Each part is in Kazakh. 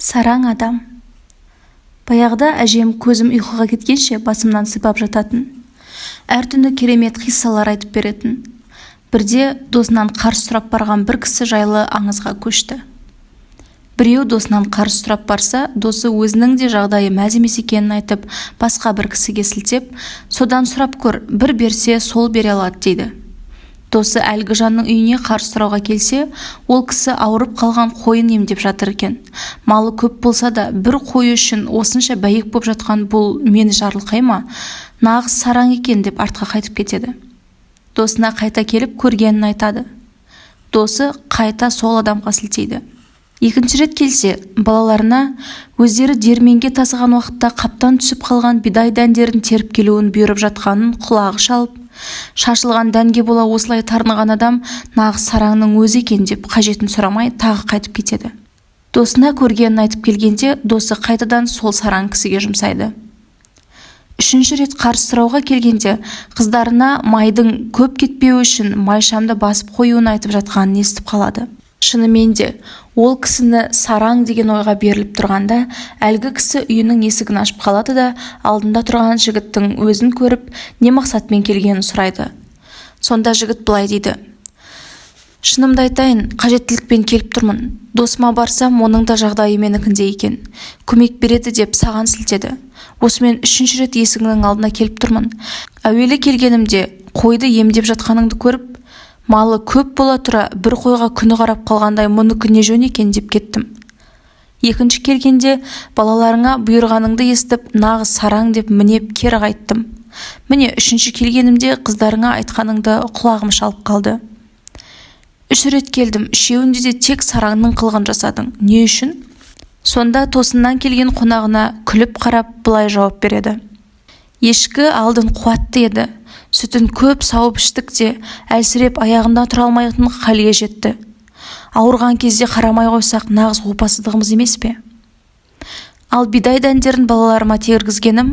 Сараң адам. Баяғыда әжем көзім ұйқыға кеткенше басымнан сипап жататын. Әр түні керемет қиссалар айтып беретін. Бірде досынан қарыз сұрап барған бір кісі жайлы аңызға көшті. Біреу досынан қарыз сұрап барса, досы өзінің де жағдайы мәз емес екенін айтып, басқа бір кісіге сілтеп, содан сұрап көр, бір берсе, сол бере алады дейді. Досы әлгі жанның үйіне қарыз сұрауға келсе, ол кісі ауырып қалған қойын емдеп жатыр екен. Малы көп болса да, бір қойы үшін осынша бәйек боп жатқан бұл мені жарылқай ма? Нағыз сараң екен деп артқа қайтып кетеді. Досына қайта келіп көргенін айтады. Досы қайта сол адамға сілтейді. Екінші рет келсе, балаларына өздері диірменге тасыған уақытта қаптан түсіп қалған бидай дәндерін теріп келуін бұйырып жатқанын құлағы шалып, шашылған дәнге бола осылай тарынған адам нағыз сараңның өзі екен деп қажетін сұрамай тағы қайтып кетеді. Досына көргенін айтып келгенде, досы қайтадан сол сараң кісіге жұмсайды. Үшінші рет қарыз сұрауға келгенде, қыздарына майдың көп кетпеуі үшін майшамды басып қоюын айтып жатқанын естіп қалады. Шынымен де, ол кісіні сараң деген ойға беріліп тұрғанда, әлгі кісі үйінің есігін ашып қалады да, алдында тұрған жігіттің өзін көріп, не мақсатпен келгенін сұрайды. Сонда жігіт былай дейді: «Шынымды айтайын, қажеттілікпен келіп тұрмын. Досыма барсам, оның да жағдайы менікіндей екен. Көмек береді деп саған сілтеді. Осымен үшінші рет есігіңнің алдына келіп тұрмын. Әуелі келгенімде қойды емдеп жатқаныңды көріп, малы көп бола тұра бір қойға күні қарап қалғандай мұныкі не жөн екен деп кеттім. Екінші келгенде балаларыңа бұйырғаныңды естіп, нағыз сараң деп мінеп кері қайттым. Міне, үшінші келгенімде қыздарыңа айтқаныңды құлағым шалып қалды. Үш рет келдім, үшеуінде де тек сараңның қылығын жасадың. Не үшін?» Сонда тосыннан келген қонағына күліп қарап былай жауап береді: «Ешкі алдын қуатты еді, сүтін көп сауып іштік те, әлсіреп аяғында тұра алмайтын халге жетті. Ауырған кезде қарамай қойсақ, нағыз опасыздығымыз емес пе? Ал бидай дәндерін балаларыма тергізгенім,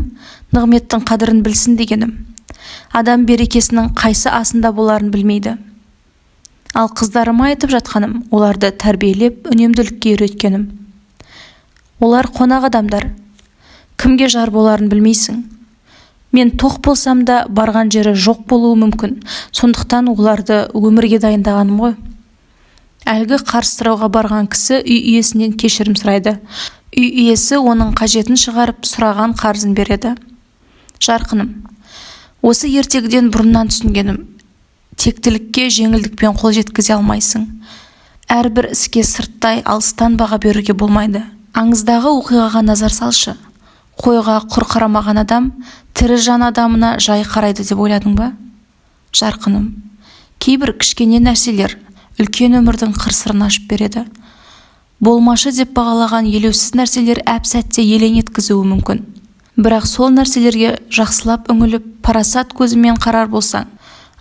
нығметтің қадірін білсін дегенім. Адам берекесінің қайсы асында боларын білмейді. Ал қыздарыма айтып жатқаным, оларды тәрбиелеп, үнемділікке үйреткенім. Олар қонақ адамдар, кімге жар боларын білмейсің. Мен тоқ болсам да, барған жері жоқ болуы мүмкін. Сондықтан оларды өмірге дайындағаным ғой». Әлгі қарыз сұрауға барған кісі үй иесінен кешірім сұрайды. Үй иесі оның қажетін шығарып, сұраған қарызын береді. Жарқыным, осы ертегіден бұрыннан түсінгенім: тектілікке жеңілдікпен қол жеткізе алмайсың. Әрбір іске сырттай, алыстан баға беруге болмайды. Аңыздағы оқиғаға назар салшы. Қойға құр қарамаған адам тірі жан адамына жай қарайды деп ойладың ба? Жарқыным, кейбір кішкене нәрселер үлкен өмірдің қыр-сырын ашып береді. Болмашы деп бағалаған елеусіз нәрселер әп сәтте елең еткізуі мүмкін. Бірақ сол нәрселерге жақсылап үңіліп, парасат көзімен қарар болсаң,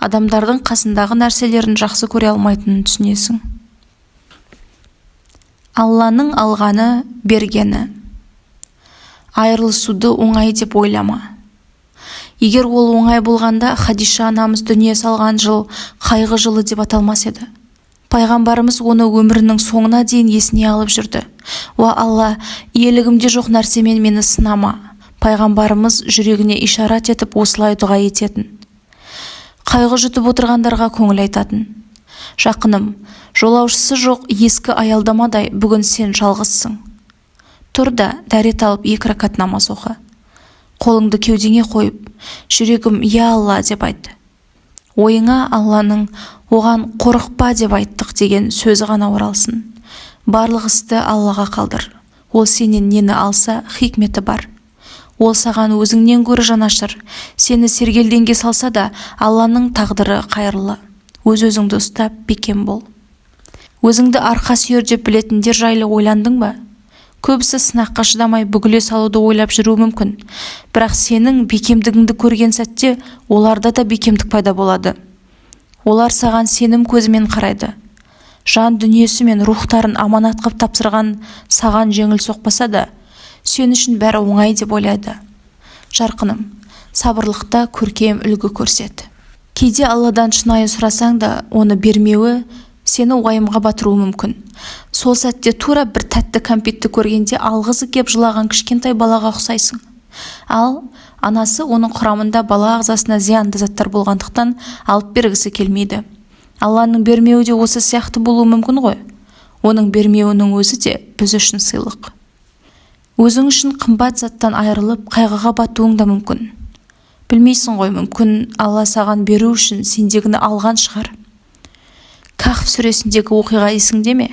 адамдардың қасындағы нәрселерін жақсы көре алмайтынын түсінесің. Алланың алғаны, бергені. Айырылысуды оңай деп ойлама. Егер ол оңай болғанда, Хадиша анамыз дүние салған жыл қайғы жылы деп аталмас еді. Пайғамбарымыз оны өмірінің соңына дейін есіне алып жүрді. «Уа Алла, иелігімде жоқ нәрсемен мені сынама». Пайғамбарымыз жүрегіне ишарат етіп осылай дұға ететін. Қайғы жұтып отырғандарға көңіл айтатын. Жақыным, жолаушысы жоқ ескі аялдамадай бүгін сен жалғызсың. Тұр да, дәрет алып, екі ракат намаз оқы. Қолыңды кеудеңе қойып, «Жүрегім, я Алла» деп айт. Ойыңа Алланың «Оған қорықпа деп айттық» деген сөзі ғана оралсын. Барлық істі Аллаға қалдыр. Ол сенен нені алса, хикметі бар. Ол саған өзіңнен гөрі жанашыр. Сені сергелдеңге салса да, Алланың тағдыры қайырлы. Өз-өзіңді ұстап, бекем бол. Өзіңді арқа сүйер деп білетіндер жайлы ойландың ба? Көбісі сынаққа шыдамай бүгіле салуды ойлап жүруі мүмкін. Бірақ сенің бекемдігіңді көрген сәтте оларда да бекемдік пайда болады. Олар саған сенім көзімен қарайды. Жан дүниесі мен рухтарын аманат қып тапсырған саған жеңіл соқпаса да, сен үшін бәрі оңай деп ойлайды. Жарқыным, сабырлықта көркем үлгі көрсет. Кейде Алладан шынайы сұрасаң да, оны бермеуі сені уайымға батыруы мүмкін. Сол сәтте тура бір тәтті кәмпитті көргенде алғысы кеп жылаған кішкентай балаға ұқсайсың. Ал анасы оның құрамында бала ағзасына зиянды заттар болғандықтан алып бергісі келмейді. Алланың бермеуі де осы сияқты болуы мүмкін ғой. Оның бермеуінің өзі де біз үшін сыйлық. Өзің үшін қымбат заттан айырылып, қайғыға батуың да мүмкін. Білмейсің ғой, мүмкін Алла саған беру үшін сендегіні алған шығар. Кахф сүресіндегі оқиға есіңде ме?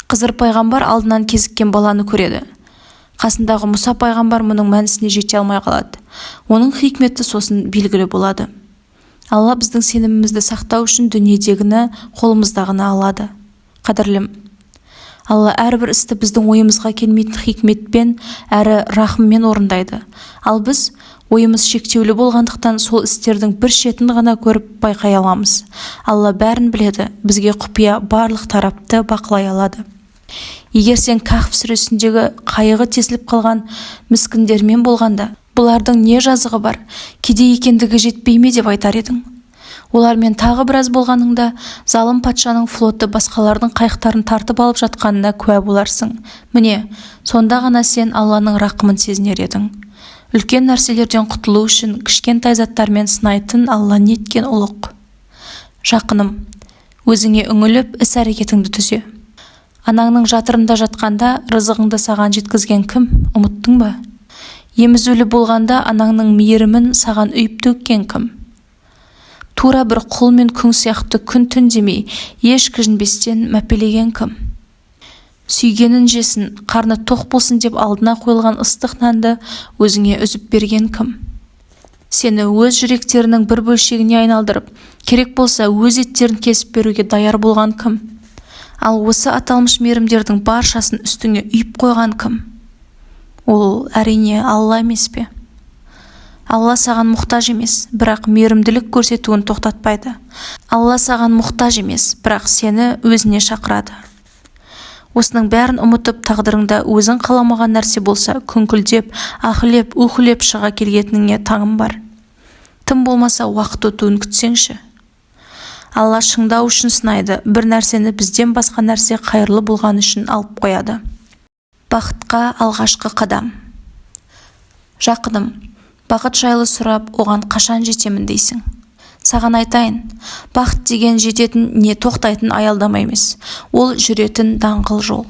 Қызыр пайғамбар алдынан кезіккен баланы көреді. Қасындағы Мұса пайғамбар мұның мәнісіне жете алмай қалады. Оның хикметі сосын белгілі болады. Алла біздің сенімімізді сақтау үшін дүниедегіні, қолымыздағыны алады. Қадірлім, Алла әрбір істі біздің ойымызға келмейтін хикметпен әрі рахыммен орындайды. Ал біз ойымыз шектеулі болғандықтан сол істердің бір шетін ғана көріп байқай аламыз. Алла бәрін біледі, бізге құпия барлық тарапты бақылай алады. Егер сен Кахф сүресіндегі қайығы тесіліп қалған міскіндермен болғанда, бұлардың не жазығы бар, кедей екендігі жетпей ме деп айтар едің. Олармен тағы біраз болғаныңда, залым патшаның флоты басқалардың қайықтарын тартып алып жатқанына куә боларсың. Міне, сонда ғана сен Алланың рақымын сезінер едің. Үлкен нәрселерден құтылу үшін кішкентай заттармен сынайтын Алла неткен ұлық. Жақыным, өзіңе үңіліп, іс-әрекетіңді түзе. Анаңның жатырында жатқанда рызығыңды саған жеткізген кім, ұмыттың ба? Емізулі болғанда анаңның мейірімін саған үйіп төккен кім? Тура бір құл мен күң сияқты күн-түн демей, еш кіжінбестен мәпелеген кім? Сүйгенін жесін, қарны тоқ болсын деп алдына қойылған ыстық нанды өзіңе үзіп берген кім? Сені өз жүректерінің бір бөлшегіне айналдырып, керек болса өз еттерін кесіп беруге даяр болған кім? Ал осы аталмыш мейірімдердің баршасын үстіңе үйіп қойған кім? Ол әрине Алла емес пе? Алла саған мұқтаж емес, бірақ мейірімділік көрсетуін тоқтатпайды. Алла саған мұқтаж емес, бірақ сені өзіне шақырады. Осының бәрін ұмытып, тағдырыңда өзің қаламаған нәрсе болса, күңкілдеп, аһылеп, уһілеп шыға келетініңе таңым бар. Тым болмаса уақыт өтуін күтсеңші. Алла шыңдау үшін сынайды, бір нәрсені бізден басқа нәрсе қайырлы болғаны үшін алып қояды. Бақытқа алғашқы қадам. Жақыным, бақыт жайлы сұрап, оған қашан жетемін дейсің? Саған айтайын, бақыт деген жететін не тоқтайтын аялдама емес, ол жүретін даңғыл жол.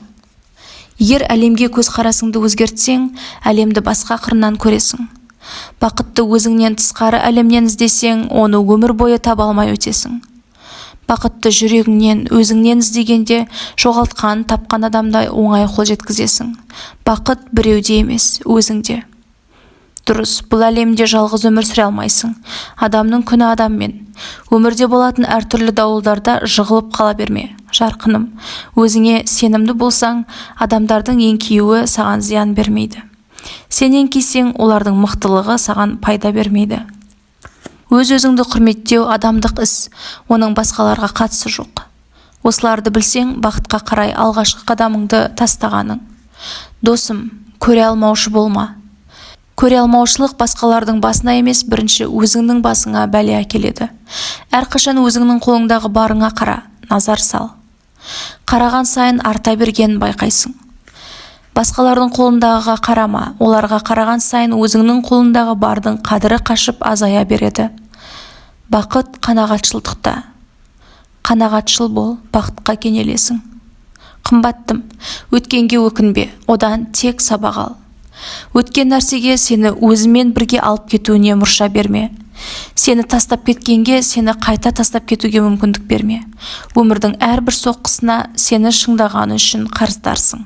Егер әлемге көзқарасыңды өзгертсең, әлемді басқа қырынан көресің. Бақытты өзіңнен тысқары әлемнен іздесең, оны өмір бойы таба алмай өтесің. Бақытты жүрегіңнен, өзіңнен іздегенде, жоғалтқан, тапқан адамдай оңай қол жеткізесің. Бақыт біреуде емес, өзіңде. Дұрыс, бұл әлемде жалғыз өмір сүре алмайсың. Адамның күні адаммен. Өмірде болатын әртүрлі дауылдарда жығылып қала берме. Жарқыным, өзіңе сенімді болсаң, адамдардың еңкеюі саған зиян бермейді. Сен еңкейсең, олардың мықтылығы саған пайда бермейді. Өз-өзіңді құрметтеу адамдық іс, оның басқаларға қатысы жоқ. Осыларды білсең, бақытқа қарай алғашқы қадамыңды тастағаның. Досым, көре алмаушы болма. Көре алмаушылық басқалардың басына емес, бірінші өзіңнің басыңа бәле әкеледі. Әрқашан өзіңнің қолыңдағы барыңа қара, назар сал. Қараған сайын арта бергенін байқайсың. Басқалардың қолындағыға қарама, оларға қараған сайын өзіңнің қолыңдағы бардың қадірі қашып азая береді. Бақыт қанағатшылдықта. Қанағатшыл бол, бақытқа кенелесің. Қымбаттым, өткенге өкінбе, одан тек сабақ ал. Өткен нәрсеге сені өзімен бірге алып кетуіне мұрша берме. Сені тастап кеткенге сені қайта тастап кетуге мүмкіндік берме. Өмірдің әрбір соққысына сені шыңдағаны үшін қарыздарсың.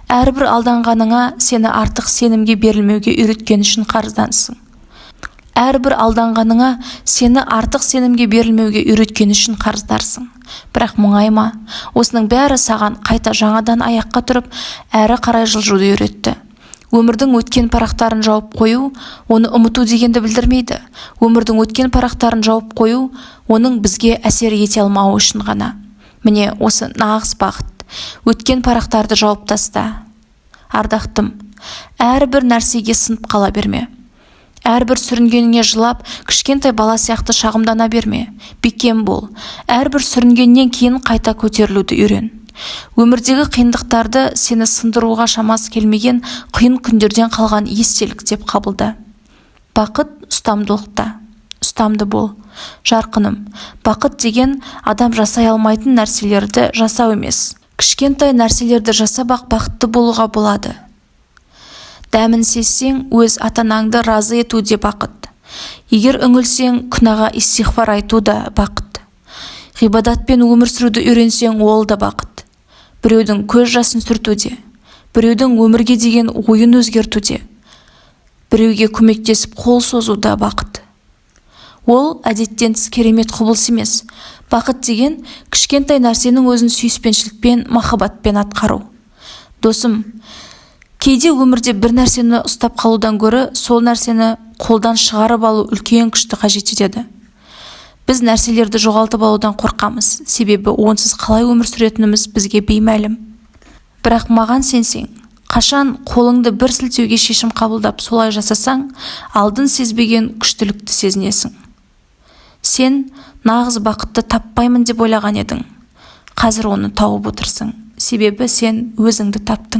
Әрбір алданғаныңа сені артық сенімге берілмеуге үйреткен үшін қарыздансың. Әрбір алданғаныңа сені артық сенімге берілмеуге үйреткен үшін қарыздарсың. Бірақ мұңайма, осының бәрі саған қайта жаңадан аяққа тұрып, әрі қарай жылжуды үйретті. Өмірдің өткен парақтарын жауып қою, оны ұмыту дегенді білдірмейді. Өмірдің өткен парақтарын жауып қою, оның бізге әсер ете алмауы үшін ғана. Міне, осы нағыз бақыт. Өткен парақтарды жауып таста. Ардақтым, әрбір нәрсеге сынып қала берме. Әрбір сүрінгеніңе жылап, кішкентай бала сияқты шағымдана берме. Бекем бол. Әрбір сүрінгеннен кейін қайта көтерілуді үйрен. Өмірдегі қиындықтарды сені сындыруға шамасы келмеген қиын күндерден қалған естелік деп қабылда. Бақыт ұстамдылықта. Ұстамды бол, жарқыным. Бақыт деген адам жасай алмайтын нәрселерді жасау емес. Кішкентай нәрселерді жасап-ақ бақытты болуға болады. Дәмін сезсең, өз ата-анаңды разы ету де бақыт. Егер үңілсең, күнәға истиғфар айту да бақыт. Ғибадатпен өмір сүруді үйренсең, ол да бақыт. Біреудің көз жасын сүрту де, біреудің өмірге деген ойын өзгерту де, біреуге көмектесіп қол созу да бақыт. Ол әдеттен тыс керемет құбылыс емес. Бақыт деген кішкентай нәрсенің өзін сүйіспеншілікпен, махаббатпен атқару. Досым, кейде өмірде бір нәрсені ұстап қалудан гөрі сол нәрсені қолдан шығарып алу үлкен күшті қажет етеді. Біз нәрселерді жоғалтып алудан қорқамыз, себебі онсыз қалай өмір сүретініміз бізге беймәлім. Бірақ маған сенсең, қашан қолыңды бір сілтеуге шешім қабылдап солай жасасаң, алдын сезбеген күштілікті сезінесің. Сен нағыз бақытты таппаймын деп ойлаған едің. Қазір оны тауып отырсың, себебі сен өзіңді таптың.